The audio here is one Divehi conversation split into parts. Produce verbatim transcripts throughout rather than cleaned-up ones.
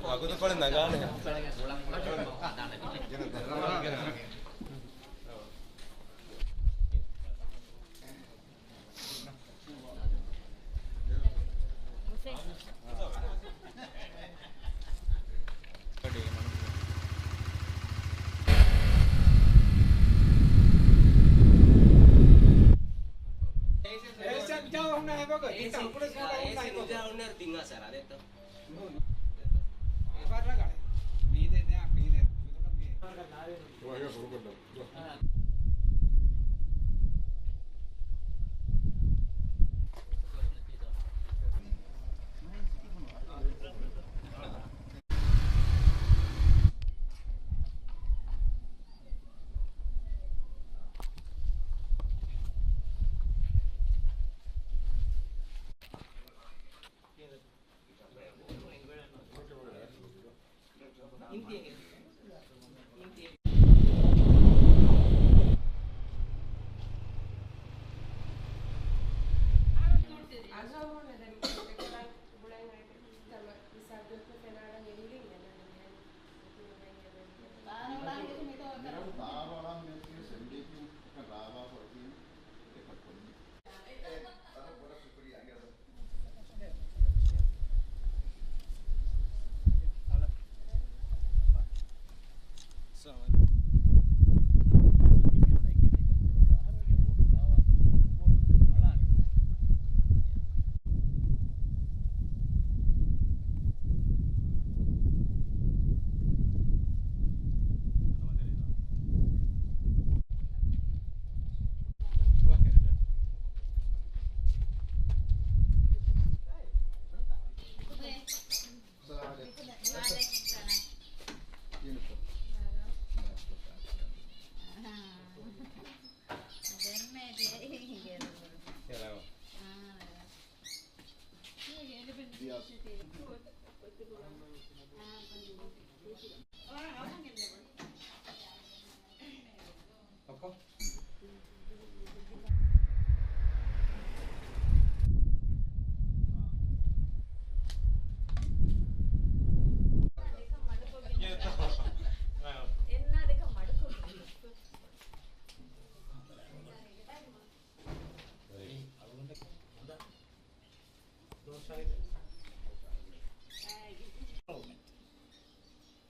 އަގުދުކޮޅެއް ނަގާނެ.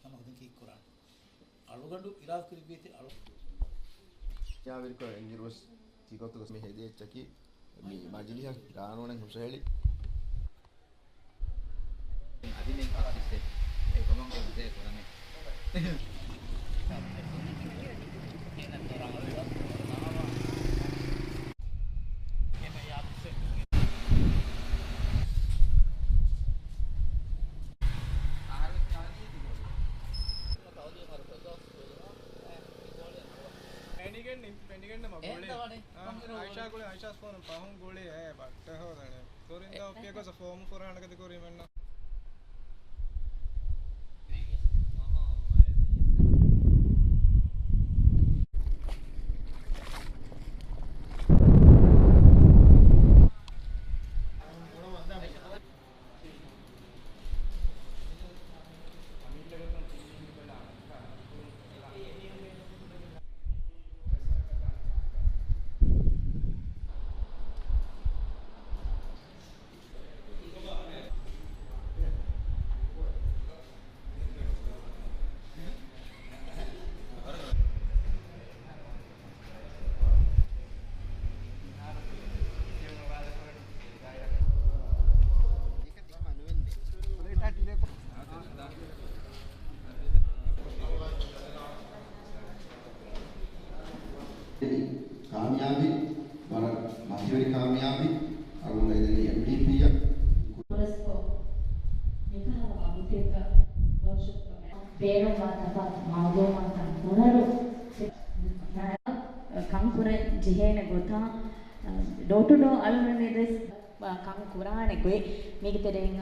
ހަމަ ހުދަން ކީއްކުރާނެ؟ އަޅުގަނޑު އިރާދަކުރެއްވީތީ އަޅު. ޔާވެރިކޮށް އެނގިރުވެސް ތިގޮތުގަ މި ހެދި އެއްޗަކީ މި މަޖިލިހަށް ގާނޫނެއް ހުށަހެޅި. އަދި މި އޮފީސްއެއް އެކަމަށް ގެންދޭ ކުރަނީ. ފެނިގެން، ފެނިގެން މަ ގުޅި. އާ، އައިޝާ ގުޅި، އައިޝާ ފޯނު ޕަހުން ގުޅި، އޭ ބައްޓަ ހޯދަނެ. ކުރިން ދޯ އެ، އެ. ފިޔަކޮސަ ފޯމު ފުރާނަ ގަދި ކުރީމެންނަ. ކާމިޔާބީ، ވަރަށް މަތިވެރި ކާމިޔާބީ. އަޅުގަނޑަށް ދެނީ އެމްޑީޕީއަށް. ފުރަސްކޮށް، މިކަހަލަ ވަގުތެއްގަ ވޯކްޝޮޕް ބޭނުންވާ ތަފާތު މައުލޫމާތު ކުރަރު ކަން ކުރަން ޖެހޭނެ ގޮތާ، ޑޯ ޓު ޑޯ އަޅުގަނޑުމެން ވެސް ކަން ކުރާނެ ގޮތް މީގެ ތެރެއިން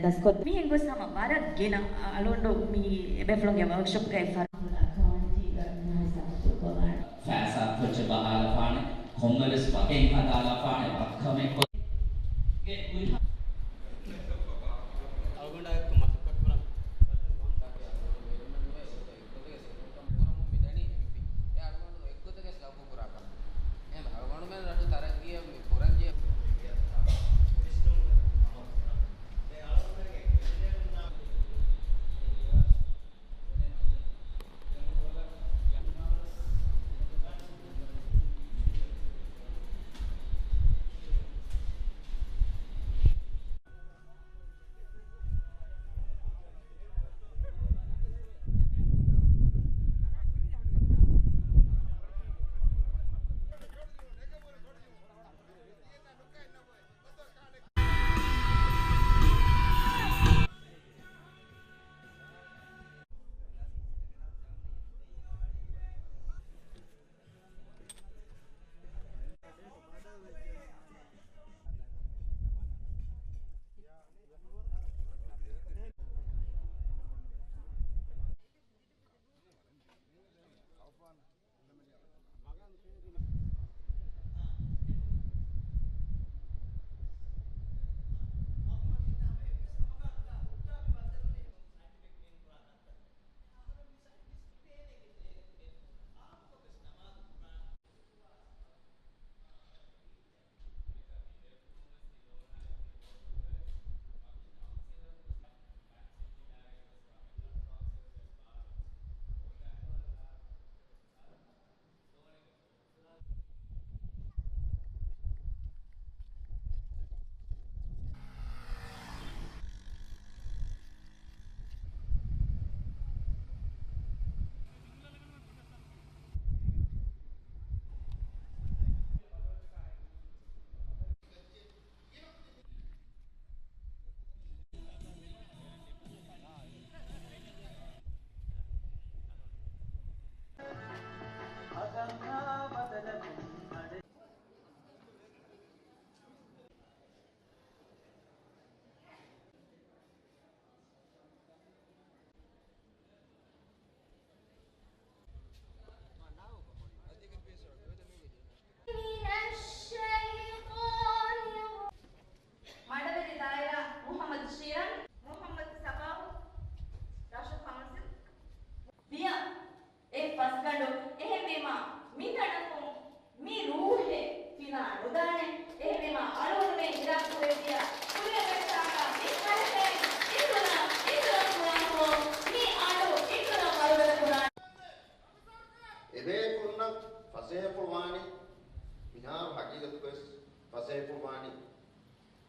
ދަސްކޮށް. މިހެން ގޮސް ހަމަ ވަރަށް ގިނަ އަޅުގަނޑު މި އެބޭފުޅުންގެ ވޯކްޝޮޕްގައި ފަރު. ފައިސާ ކޮއްޗެއް ބަހާލަފާނެ، ކޮންމެވެސް ވަކެއް ހަދާލާފާނެ ވައްކަމެއް ކޮ. އަޅުގަނޑާއެކު މަސައްކަތް ކުރަން.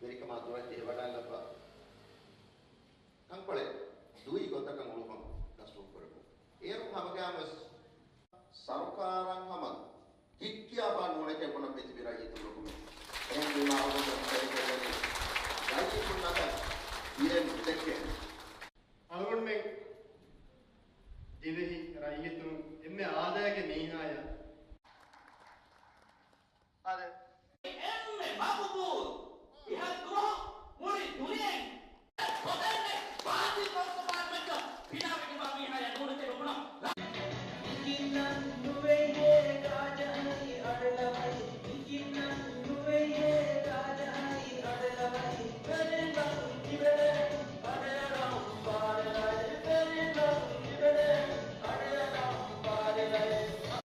ވެރިކަމާ ދުވަސް ޖެހިވަޑައިގަތްފަ ކަންކޮޅެއް ދުވި ގޮތަކަށް އުޅުމަށް ދަސްކުރުން ކުރެވުން. އޭރުން ހަމަގައިމުވެސް ސަރުކާރަށް ހަމަ ހިތްކިޔާ ބާ ނޫނެކޭ ބުނަން މިތިބި ރައްޔިތުން ނުކުމެ. އެހެންވީމާ އަޅުގަނޑު ރައްޔިތުންނަކަށް ދަތިކުންނަކަށް އިރެން ދެއްކެން. އަޅުގަނޑުމެން ދިވެހި ރައްޔިތުން އެންމެ އާދައިގެ މީހާޔަށް އާދެ. އެންމެ މަގުބޫލު އިހަށްދުވަހު މުޅި ދުނިޔެއިން ހޮޓެލްގެ ބާތިލް ކޮށްފަ މައްޗަށް ފިނާވެގެންވާ މީހާޔަށް ނޫނެކޭ ނުބުނަން.